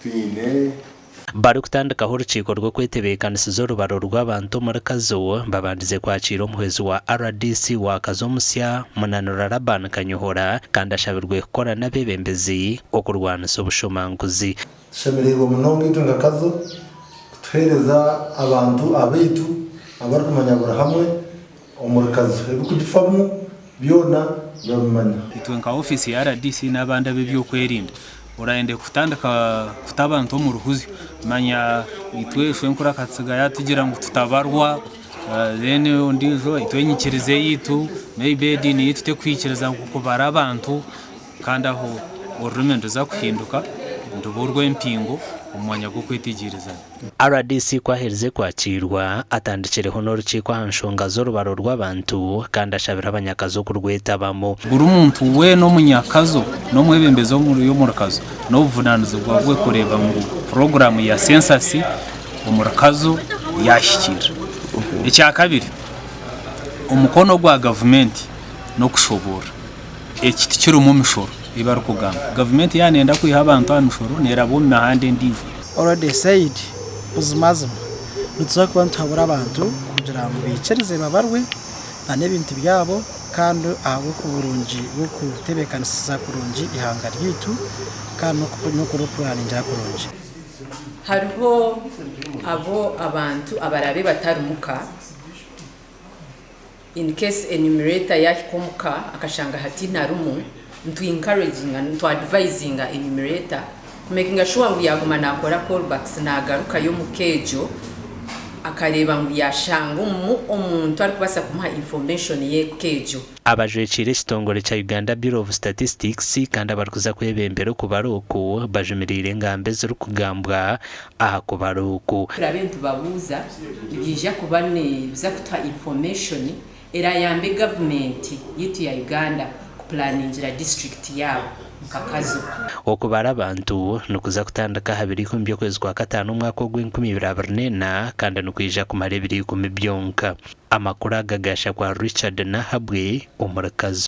Twine. Barikutandikaho orukiiko rw'okwetebeekanisiza orubaro rw'abantu omuri Kazo, babandize kwakiira omuhwezi wa rdc wa Kazo omusya, Munanura Laban Kanyuhura kandi ashabirwe kukora n'abeebembezi okurwanisa obushomankuzi. Tushemereirwe munonga itwe nka Kazo kutuheereza abantu abaitu abarikumanya buri hamwe omuri Kazo. Ebirikugifamu byona nibabimanya. Itwe nka ofiisi ya rdc n'abandi ab'eby'okwerinda, orayende kutandika kuta abantu omu ruhuzyo, manya itwe shwenkuru akatsiga yatugira ngu tutabarwa, then ondiijo itwe enyikiriza eyaitu maybe ediini yaitu tekuhikiriza ngu kubara abantu. Kandi aho orurimi niruza kuhinduka niruba orw'empingo omu mwanya gw'okwetegyerezana. Rdc ku aherize kwakiirwa, atandikireho n'orukiiko aha nshonga z'orubaro rw'abantu kandi ashabire abanyakazo kurwetabamu. Buri muntu weena omunyakazo n'omwebembezi omuri Kazo n'obuvunaanizibwa bwe kureeba ngu puroguraamu ya sensasi omuri Kazo yaahikiirira. Ekyakabiri, omukono gwa gavumenti n'okushoboorora. Eki tikirimu mishoro ei barikugamba. Gavumenti yaaba neeyenda kwiha abantu aha mishoro neeraba omu mihanda endiijo. Already said buzimazima nituza kuba nituhabura abantu kugira ngu baikirize babarwe na n'ebintu byabo kandi ahabw'oburungi bw'okutebeekanisiza kurungi eihanga ryaitu kandi n'okuripuraningira kurungi. Hariho abo abantu abaraabe batari muka. In case enumerator yahika omuka akashanga hataine arimu, nitu encouraginga, nitu advisinga enumerator ku makinga sure ngu yaguma nakora call backs nagarukayo omuka egyo akareeba ngu yashanga omu omuntu arikubaasa kumuha information y'eka egyo. Abajwekiire ekitongore kya Uganda Bureau of Statistics kandi abarikuza kwebembera okubara oku bajumiriire engamba ezirikugambwa aha kubara oku. Turabe nitubabuuza nibyija kuba nibiza kutuha information erayambe gavumenti yaitu ya Uganda kupulaningira disiturikiti yaabo nka Kazo. Okubara abantu nikuza kutandika aha biro ikumi by'okwezi kwa kataano omwaka ogw'enkumi ibiri abiri n'ena kandi nikwija kumara ebiro ikumi byonka. Amakuru aga gashakwa Richard Nahabwe omuri Kazo.